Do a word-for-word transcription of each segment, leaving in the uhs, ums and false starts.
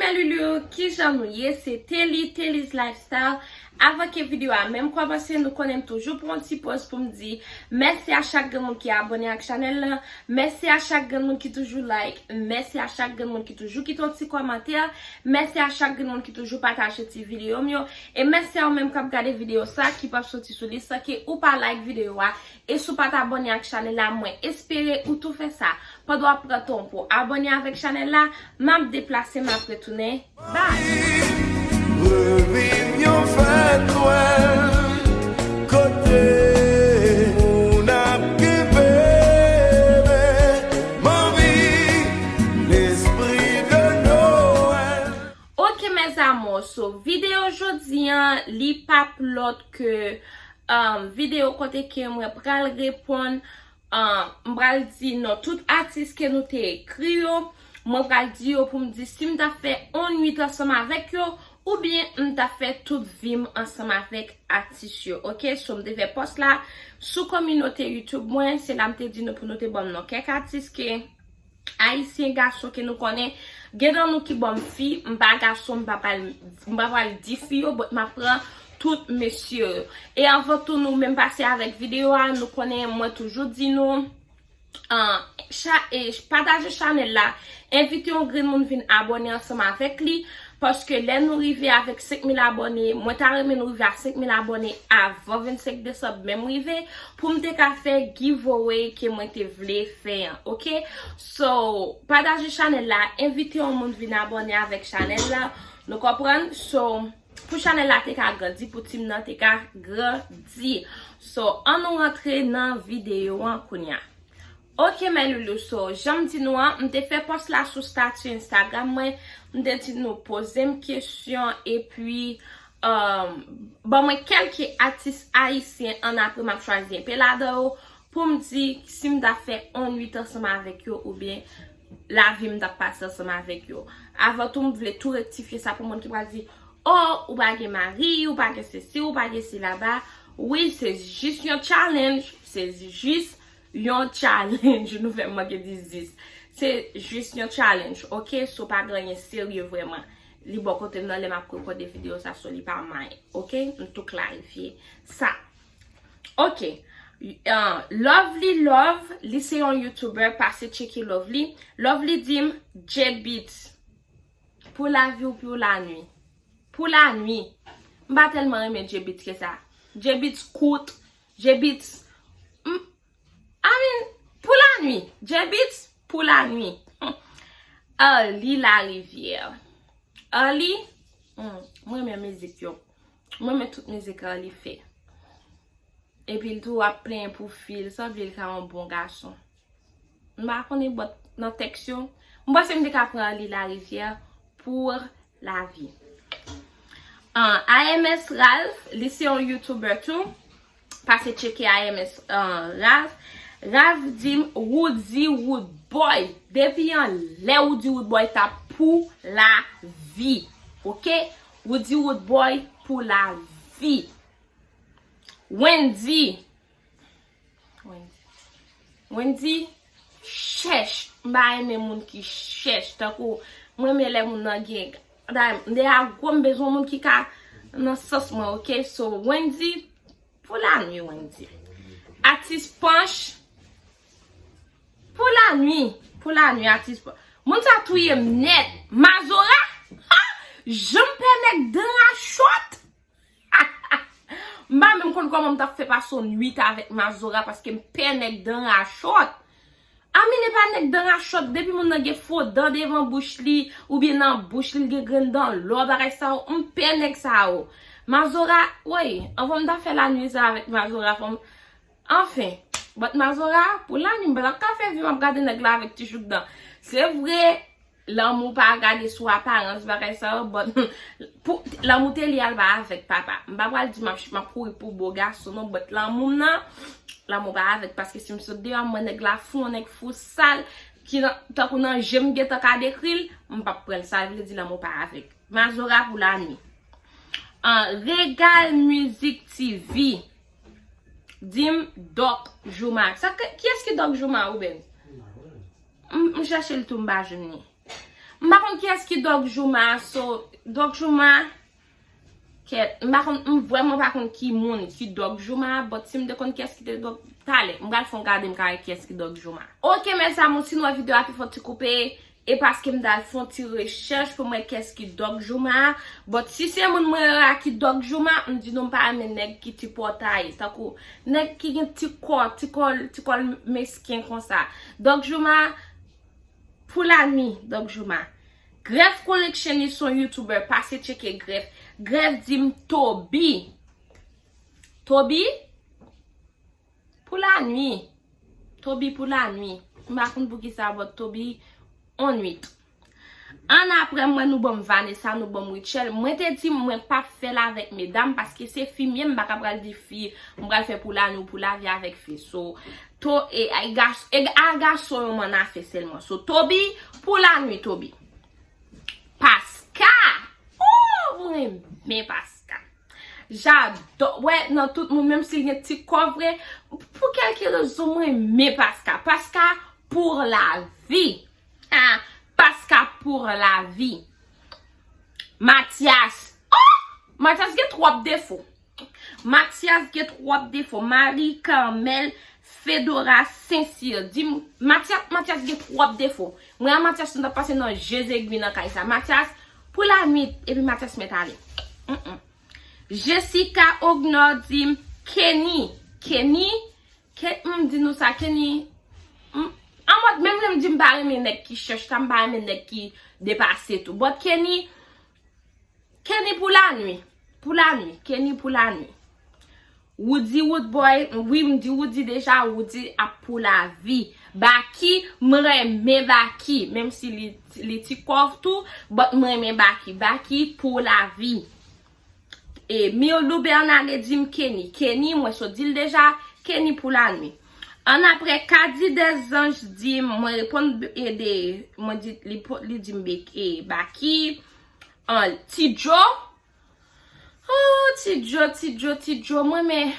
Hey Loulou, kijan nou ye? Se Telly, Telly's Lifestyle. Avan ke videyo a menm kòmanse, nou konnen m toujou pran yon ti pòz pou m di mèsi a chak grenn moun ki abòne ak chanèl la. Mèsi a chak grenn moun ki toujou like. Mèsi a chak grenn moun ki toujou kite yon ti kòmantè. Mèsi a chak grenn moun ki toujou pataje ti videyo m yo. E mèsi a ou menm k ap gade videyo sa ki p ap soti sou li san ke ou pa like videyo a. E si w pa t abòne ak chanèl la, mwen espere ou tou fè sa. Pandan w ap pran tan w pou w abòne avèk chanèl la, m ap deplase, m ap retounen. Bye! Reviv yon fèt Nwèl, kote moun ap kenbe men, m anvi lespri de Nwèl. Ok, mes amours, so, videyo jodi an, li p ap lòt ke, um, videyo kote ke mwen pral reponn, um, m pral di non tout atis ke nou te ekri yo. Mwen pral di yo pou m di si m ta fè on nwit ansanm avèk yo, oubyen m ta fè tout vi m ansanm avèk atis yo. Ok, so m te fè pòs la sou kominote YouTube mwen, se la m te di nou pou nou te ban m non kèk atis ke Ayisyen gason ke nou konnen, gen nan nou ki ban m fi, m pa gason, m pa pral, m pa pral di fi yo, but m ap pran tout mesye yo. E anvan tou nou menm pase avèk videyo a, nou konnen mwen toujou di nou, an, cha, e, pataje chanèl la, envite yon grenn moun vin abòne ansanm avèk li, paske lè nou rive avèk senk mil abòne, mwen ta renmen nou rive a senk mil abòne avan vennsenk desanm menm rive, pou m te ka fè giveaway ke mwen te vle fè an, ok? So, pataje chanèl la, envite yon moun vin abòne avèk chanèl la, nou konprann? So, pou chanèl la te ka grandi, pou team nan te ka grandi. So, ann nou rantre nan videyo an kounya. Ok, mes loulous, so, jan m di nou an, m te fè pòs la sou stati Instagram mwen, m te di nou poze m kesyon, epi, um, ban mwen kèlke atis ayisyen, an apre m ap chwazi enpe ladan yo, pou m di si m ta fè on nwit ansanm avèk yo, oubyen lavi m t ap pase ansanm avèk yo. Avan tou, m vle tou rektifye sa pou moun ki pral di, oh, ou pa gen mari, ou pa gen sesi, ou pa gen sila ba. Wi, se jis yon challenge, se jis yon challenge, nou fè m manke di zis. Se jis yon challenge, ok? So pa gen anyen serye vrèman. Li bò kote m nan lè m ap rekòde videyo sa, so li pa mine, ok? M tou klarifye sa. Ok. Ah, Lovely Love, li se yon YouTuber, pase tcheke Lovely. Lovely di m, J-Beatz, pou lavi ou pou lanwi. Pou lanwi. M pa tèlman renmen J-Beatz ke sa. J-Beatz kout, J-Beatz, m, I mean, pou lanwi. J-Beatz, pou lanwi. Arly Larivière. Arly, hmm, mwen renmen mizik yo. Mwen renmen tout mizik Arly fè. Epi l tou ap plenyen pou fi l, sanble l ka yon bon gason. M pa konnen, but nan tèks yo, m panse m te ka pran Arly Larivière pou lavi. Ah, A M S Ralph, li se yon YouTuber tou. Pase tcheke A M S, ah, Ralph. Ralph di m, Roody Roodboy. Depi anlè Roody Roodboy t ap pou lavi. Ok? Roody Roodboy pou lavi. Wendy. Wendy. Wendy, chèch. M pa renmen moun ki chèch. Tankou, mwen renmen lè moun nan gen, dayè, m deja gwo, m bezwen moun ki ka nan sans mwen, ok? So, Wendy, pou lanwi, Wendy. Atis Panch, pou lanwi. Pou lanwi, Atis Panch. Moun sa touye m nèt. Mazora, ha! Jan m pè nèg dan rachòt. M pa menm konn kòman m t ap fè pase yon nwit avèk Mazora paske m pè nèg dan rachòt. Ami, li pa nèg dan rachòt, depi moun nan gen fo dan devan bouch li, oubyen nan bouch li, li gen grenn dan lò, bagay sa yo, m pè nèg sa yo. Mazora, woy, anvan m ta fè lanwi sa avèk Mazora, fò m, anfen, but Mazora, pou lanwi, m pa t ap ka fè vi m ap gade nèg la avèk ti jouk dan. Se vre, lanmou pa gade sou aparans, bagay sa yo, but pou, lanmou te li al pa avèk papa. M pa pral di m ap, m ap kouri pou bo gason, non, but lanmou m nan, lanmou pa avèk, paske si m sot deyò, m wè nèg la fou, yon nèg fou sal, ki nan, tankou nan je m gentan ka dekri l, m p ap pran l. Sa vle di lanmou pa avèk. Mazora pou lanwi. An, Regal Music T V. Di m Doc Jouma. Sa, kiyès ki Doc Jouma, Ruben? M, m chèche l tou, m pa jwenn li. M pa Kiyès ki Dòk Jouma? So, Dòk Jouma, kèt, m pa konn, m vrèman pa konn ki moun ki Dòk Jouma, but si m te konn kiyès ki te Dòk, talè, m pral fè yon gade m ka wè kiyès ki Dòk Jouma. Ok, mes amours, si nou wè videyo a te fè yon ti koupe, e paske m t al fè yon ti rechèch pou m wè kiyès ki Dòk Jouma a, but si se moun mwen wè a ki Dòk Jouma, m di nou m pa renmen nèg ki ti pòtay, tankou nèg ki gen ti kò, ti kò, ti kò l mesken konsa. Dòk Jouma, Pou la nwi, Dòk Jouma. Grèf Collection li se yon YouTuber, pase tcheke Grèf. Grèf di m Toby. Toby? Pou la nwi. Toby pou la nwi. M pa konn poukisa, but Toby on nwit. Annapre, mwen, nou ban m Vanessa, nou ban m Rutshelle. Mwen te di m, mwen p ap fè l avèk medam, paske se fi m ye, m pa ka pral di fi, m pral fè pou la nwi ou pou la vi avèk fi. So, To, e, ay gas-, e, a gason yo m annafè sèlman. So, Toby, pou la nwi, Toby. Paska! Oh, mwen renmen Paska. J'adore. Wè, nan tout moun, menm si l gen ti kò vre, pou kèlke rezon, mwen renmen Paska. Paska pour la vie. Ah, Paska pour la vie. Mathias. Oh! Mathias gen twòp defo. Mathias gen twòp defo. Marie Carmel Fedora Saint-Cyr. Di m, Mathias, Mathias gen twòp defo. Mwen a Mathias nou t ap pase nan je zegwi nan kay sa. Mathias, pou la nwi, epi Mathias mèt ale. Mm-mm. Jessica Ognor di m, Kenny. Kenny, Ke-, m di nou sa, Kenny, m, an mòd, menm lè m di m pa renmen nèg ki chèch sa, m pa renmen nèg ki depase tou. But Kenny, Kenny pou la nwi. Pou la nwi. Kenny pou la nwi. Woody Woodboy, wi, m di Woody deja, Woody ap pou la vi. Baky, m renmen Baky, menm si li, li ti kòv tou, but m renmen Baky. Baky pou la vi. E Mirlou Bernadette di m Kenny. Kenny, mwen sot di l deja, Kenny pou la nwi. Annapre, Kadi Desanj di m, mwen reponn e de, mwen di, li, po- li di m Bek- e Baky. An, Ti Joe. Oh, Ti Joe, Ti Joe, Ti Joe. Mwen, men,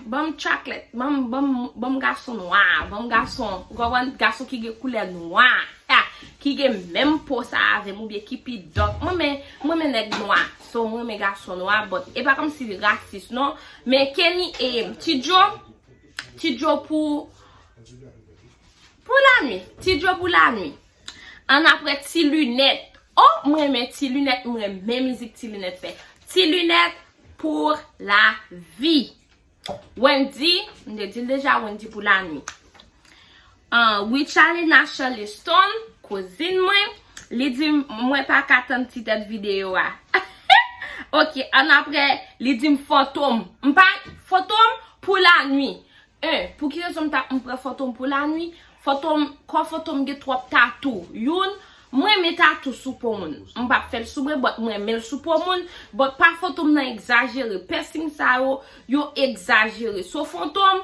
ban m chocolate. Ban m, ban m, ban m gason nwa. Ban m gason, ou konprann? Gason ki gen koulè nwa. Ah, ki gen menm po sa avè m oubyen ki pi dòk. Mwen, men, mwen, men nèg nwa. So, mwen, men gason nwa. But, e pa kòmsi li rasis, non. Men Kenny e Ti Joe, Ti Joe pou, pou la nwi. Ti Joe pou la nwi. Annapre Ti Linèt. Oh, mwen renmen Ti Linèt, mwen renmen mizik Ti Linèt fè. Ti Linèt pou la vi. Wendy, m te di l deja, Wendy pou la nwi. Ah, Wichalina Charleston, kouzin mwen, li di m, mwen pa ka tann ti tèt videyo a. Ok, annapre, li di m Fantom. M pa, Fantom pou la nwi. En, pou ki rezon m ta, m pran Fantom pou la nwi? Fantom, kò Fantom gen twòp tatou. Youn, mwen renmen tatou sou po moun. M p ap fè l sou mwen, but mwen renmen l sou po moun. But pa Fantom nan egzajere. Piercing sa yo, yo egzajere. So Fantom,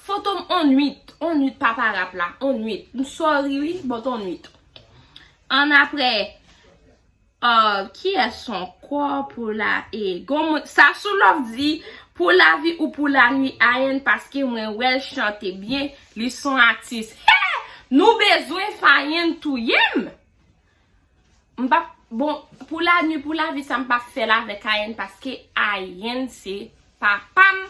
Fantom on nwit. On nwit papa rap la. On nwit. M sorry wi, but on nwit. Annapre, Ah, kiyès ankò pou la, e, gon moun, Sasou Love di, pou la vi ou pou la nwi, Ayen, paske mwen wè l chante byen, li son atis. He! Nou bezwen Fayen touye m! M p ap, bon, pou la nwi, pou la vi sa, m p ap fè l avèk Ayen, paske Ayen se papa m,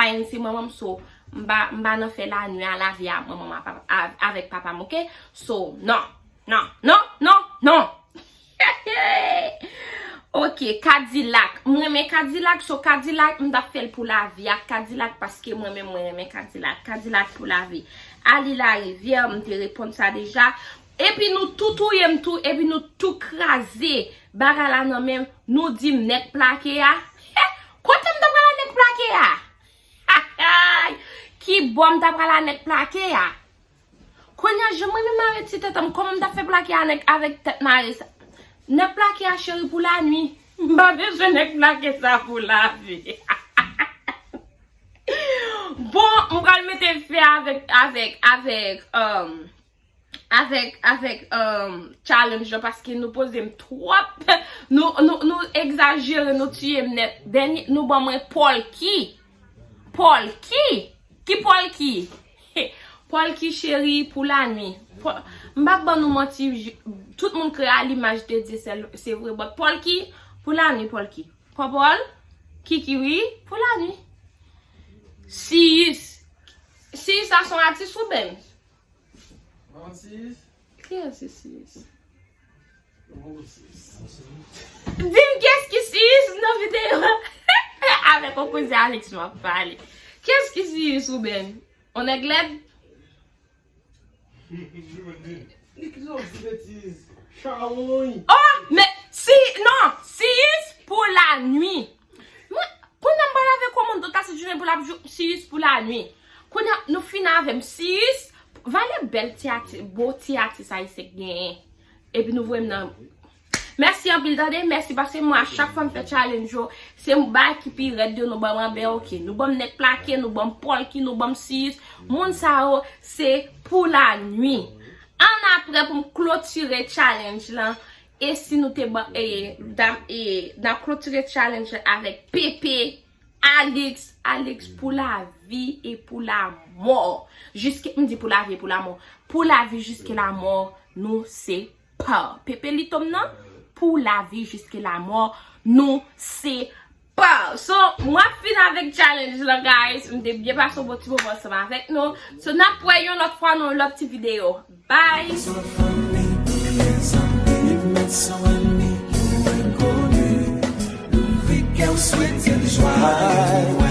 Ayen se manman m, so, m pa, m pa nan fè la nwi a la vi a manman m a papa, a, avèk papa m, ok? So, non, non, non, non, non! Ok, Kadilak. Mwen renmen Kadilak, so Kadilak, m t ap fè l pou lavi ak Kadilak, paske mwen menm, mwen renmen Kadilak. Kadilak pou lavi. Ali Larivière, m te reponn sa deja. Epi nou tou touye m tou, epi nou tou kraze bagay la nan men m, nou di m nèg plake a. He, kote m ta pral a nèg plake a? Ki bò m ta pral a nèg plake a? Kounye a, jan mwen menm avèk ti tèt an m, kòman m t ap fè plake a nèg avèk tèt mare sa? Nèg plake a cheri pou lanwi. M pa bezwen nèg plake sa pou lavi. Bon, m pral mete fè avèk, avèk, avèk, um, avèk, avèk, um, challenge lan, paske nou poze m twòp. Nou, nou, nou egzajere, nou tiye m nèt. Dènye, nou ban mwen Polky. Polky? Ki Polky? Polky cheri pou lanwi. Po-, M p ap ban nou manti, j- tout moun kreye a limaj de Dye, se, se vre. But Polky, pou lanwi, Polky. Popol, Kiki, wi, pou lanwi. Siyis. Siyis la se yon atis ou Ben? Kiyès se Siyis? Di m kiyès ki Siyis nan videyo a. Avèk yon koze Alex m ap pale. Kiyès ki Siyis ou Ben? On nèg lèd? Li ki di yon ti betiz. Chawony. Oh, men si, non, Siyis pou lanwi. Mwen, kounye a m pral avèk yon moun, tout kase jounen pou l ap jou, Siyis pou lanwi. Kounye a, nou fin avè m, Siyis, valè bèl ti atis, bo ti atis ayisyen k genyen. Epi nou voye m nan. Mèsi anpil, tande, mèsi, paske mwen, a chak fwa m fè challenge yo, se yon bagay ki pi rèd yo, nou ban m anbè, oke. Nou ban m nèg plake, nou ban m Polky, nou ban m Siyis. Moun sa yo, se pou lanwi. Ann apre pou m klotire challenge lan. E si nou te ban, e, dam, e, n ap klotire challenge lan avèk Pepe, Alex, Alex pou lavi e pou lamò. Jiske, m di pou lavi e pou lamò. Pou lavi jiske lamò, nou se pa. Pepe Litom nan, pou lavi jiske lamò, nou se pa. So, mwen ap fin avèk challenge lan, guys. M te byen pase yon bon ti moman ansanm avèk nou. So, n ap wè yon lòt fwa nan yon lòt ti videyo. Bye! Sou fanmi pou lèzanmi, met son anmi pou enkoni. Louvri kè w, swete l jwaye.